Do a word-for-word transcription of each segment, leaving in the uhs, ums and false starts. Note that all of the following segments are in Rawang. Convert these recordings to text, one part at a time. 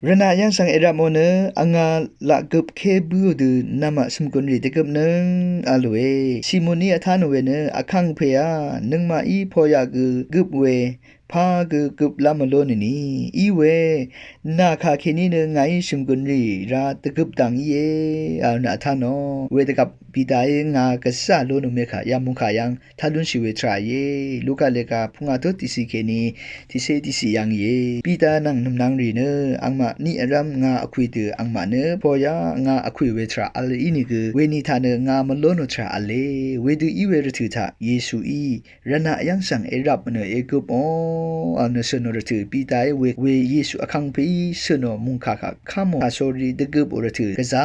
Rvnaq yv́ng svng èrapmò nø vngā laq gøp ké bǿò dø nvmaq sø̀mgùn rì dvgøp nøng v̄l we. Simon í vtá nò we nø, Vkàngpè á, nøngmaqí pòyaq gø gøp we pà gø gøp lv́m vlónø ni, í we nà kà kèní nø ngàí sø̀mgùn rì ra dvgøp dv̀ng íe, v̄l nø vtá nò wedvgvp Pitaí ngà gvzà lónø mèkà yamungkà yv́ng tá lúnshì we tvrà íe. Luka lèga pungà tut tiqciq kèní tiqcé tiqciq yv́ng íe. Pita nvng nø̀mnvng rì nø angmaq niq vrv́m ngà vkwì dø angmaq nø pòyaq ngà vkwì we tvrà v̄l ínìgø weni taq nø ngà mvlónò tvrà v̄le. Wedø í we rvtø̀ taq Yesuí rvnaq yv́ng svng èrapmò nø ègøpmò v̄l nø sønò rvtø̀ Pitaí we, we Yesu Vkàngpèí sønò mungkà kaq kv́mò kàsori dvgøpò rvtø̀ gvzà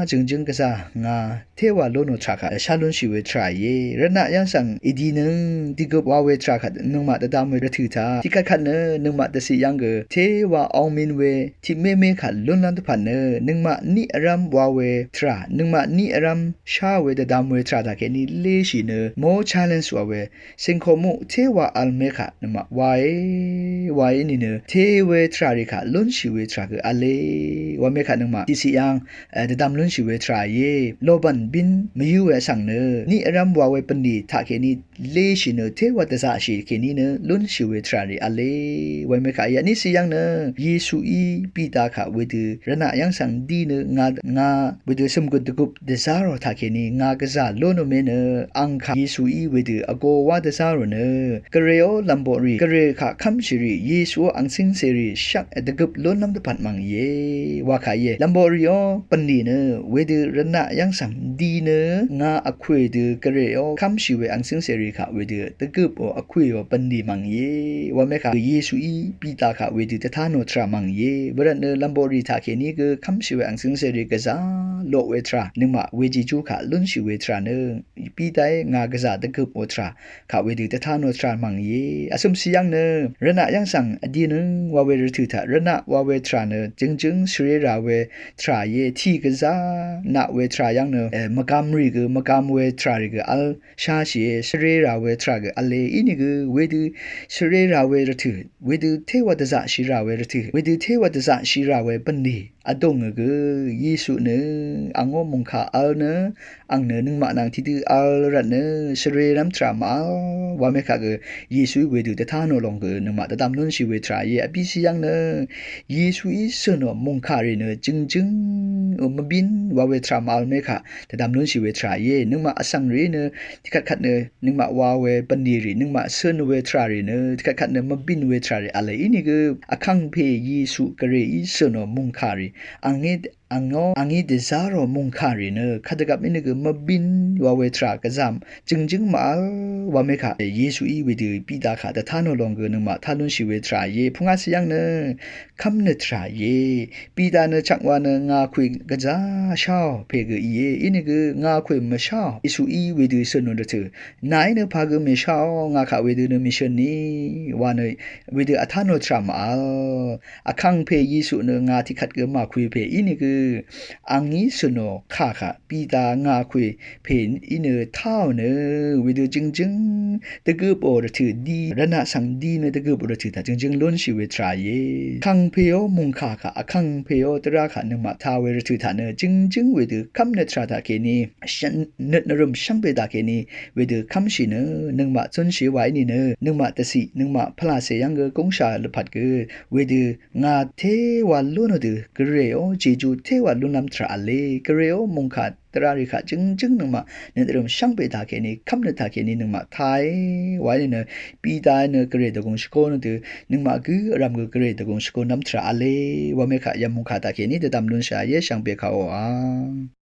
jø̀ngjǿng gvzà ngà téwà lónò tvrà kaq shá lúnshì we tvrà íe. Rvnaq yv́ng svng èdi nøng dvgøp wa we tvrà kaq nøngmaq dvdvm we rvtø̀ taq tiqkvtkvt nø nøngmaq dvciq yv́ng gø téwà ongmin we tiqmémé kaq lúnlv́m dvpvt nø nøngmaq niq vrv́m wa we tvrà, nøngmaq niq vrv́m shá we dvdvm we tvrà taq kèní léshì nø mó challenge wa we singkomuq téwà v̄l mèkà nøngmaq wae, wae nìnø té we tvrà rì kaq lúnshì we tvrà gø v̄le. Wa mèkà nøngmaq tiqciq yv́ng dvdvm lúnshì we tvrà íe. Lobv̀n bín mvyǿ we vsvng nø niq vrv́m wa we bv̀nlì taq kèní léshì nø téwà dvzaqshì kèní nø lúnshì we tvrà rì v̄le. Wa mèkà yv́ng niqciq yv́ng nø Yesuí Pita kaq wedø rvnaq yv́ng svng di nø ngà, ngà wedø sø̀mgùn dvgøp dvzá rò taq kèní ngà gvzà lónò mè nø ang kaq Yesuí wedø vgō wá dvzá rò nø gvray ó lv̀mboqrì gvray kaq kv́mshìrì Yesuó angcíngcèrì shvk dvgøp lúnlv́m dvpvt mv̀ng íe. Wa kà íe lv̀mboqrì ó bv̀nlì nø wedø rvnaq yv́ng svng di nø ngà vkwè dø gvray ó kv́mshì we angcíngcèrì kaq wedø dvgøpò vkwèò bv̀nlì mv̀ng íe. Wa mèkà Yesuí Pita kaq wedø dvtá nò tvrà mv̀ng íe. Wervt nø lv̀mboqrì taq kèní gø kv́mshì we angcíngcèrì gvzà loq we tvrà nøngmaq we jejú kaq lúnshì we tvrà nø Pitaí ngà gvzà dvgøpò tvrà kaq wedø dvtá nò tvrà mv̀ng íe. Vsø̀mciq yv́ng nø rvnaq yv́ng svng vdi nøng wa we rvtø̀ taq rvnaq wa we tvrà nø jø̀ngjǿng shvrē rà we tvrà íe. Tì gvzà naq we tvrà yv́ng nø mvgvm rì gø mvgvm we tvrà rì gø v̄l sháshìe. Shvrē rà we tvrà gø v̄le. Ínìgø wedø shvrē rà we rvtø̀, wedø téwà dvzaqshì rà we rvtø̀, wedø téwà dvzaqshì rà we bv̀nlì vdùngø gø Yesu nø angó mungkà v̄l nø ang nø nøngmaq nvng tiqdø v̄l rvt nø shvrē rv́m tvrà màvl wa mèkà gø Yesuí wedø dvtá nò lòng gø nøngmaq dvdvm lúnshì we tvrà íe. Vbíciq yv́ng nø Yesuí sønò mungkà rì nø jø̀ngjǿng mvbín wa we tvrà màvl mèkà dvdvm lúnshì we tvrà íe. Nøngmaq vsvng rì nø tiqkvtkvt nø nøngmaq wa we bv̀nlì rì nøngmaq sønò we tvrà rì nø tiqkvtkvt nø mvbín we tvrà rì v̄le. Ínìgø Vkàngpè Yesu gvrayí sønò mungkà rì angí angó angí dvzá rò mungkà rì nø kadvgvp ínìgø mvbín wa we tvrà gvzà jø̀ngjǿng màvl wa mèkà Yesuí wedø Pita kaq dvtá nò lòng gø nøngmaq tá lúnshì we tvrà íe. Pungàciq yv́ng nø kv́mnøt tvrà íe. Pita nø chvk wa nø ngà vkwè gvzà sháò pè gø íe. Ínìgø ngà vkwè mvsháò. Yesuí wedø sønò rvtø̀ nàí nø pà gø mèsháò, ngà kaq wedø nø mèshø̀n ni wa nø wedø vtá nò tvrà màvl. Vkàngpè Yesu nø ngà tiqkvt gø màvkwè pè ínìgø angí sønò kà kaq Pita ngà vkwè pè í nø táò nø wedø jø̀ngjǿng dvgøpò rvtø̀ di rvnaq svng di nø dvgøpò rvtø̀ taq jø̀ngjǿng lúnshì we tvrà íe. Vkàngpèó mungkà kaq Vkàngpèó dvrá kaq nøngmaq tā we rvtø̀ taq nø jø̀ngjǿng wedø kv́mnøt tvrà taq kèní nøt nvrø̀m shvngbe taq kèní wedø kv́mshì nø nøngmaq zúnshì wa í nìnø nøngmaq dvciq nøngmaq pvlàcè yv́ng gø gúngshà lvpat gø wedø ngà téwà lúnò dø gvrayó jejú téwà lúnlv́m tvrà v̄le. Gvrayó mungkà dvrá rì kaq jø̀ngjǿng nøngmaq nøt nvrø̀m shvngbe taq kèní kv́mnøt taq kèní nøngmaq tāe wa í nìnø Pita nø gvray dvgùng shvgó nø dø nøngmaq gǿ vrv̀m gø gvray dvgùng shvgó nv́m tvrà v̄le. Wa mèkà yv̀m mungkà taq kèní dvdvm lúnshà íe shvngbe kàò a.